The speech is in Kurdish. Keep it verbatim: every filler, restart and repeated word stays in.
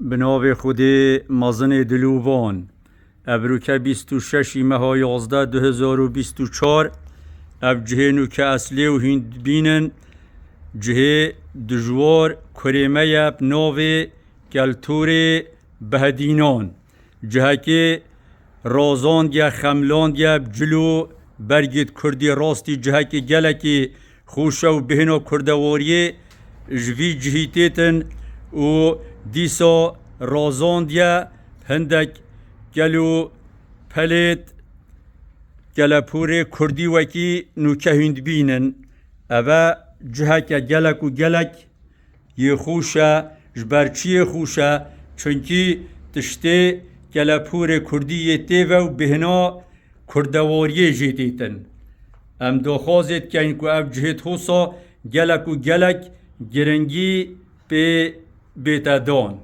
Bi navê Xwedê mezinê dilûvan. Evroke bîst û şeş meha yazdeh du hezar û bîst û çar. Ev cihê nûke eslê û hîndbîn in. Cihê dijwar kurê me ye bi navê Keltûrê Behdînan. Cihekê razandiye, xemlandiye, bi cil û bergê kurdî rastî cihekê gelekî xweş e û bêhna kurdewariyê ji vî cihî têtin û dîsa razandiye hindek gel û pelêt kelepûrê kurdî wekî nûke hûn dibînin. Ev e ciheke gelek û gelek yê xweş e. Ji ber çi yê xweş e? Çunkî tiştê kelepûrê kurdî yê tê ve û bêhna kurdewariyê jê têtin. Em daxwazê dikeyn ku ev cihê hosa gelek û gelek giringî pê bête dan.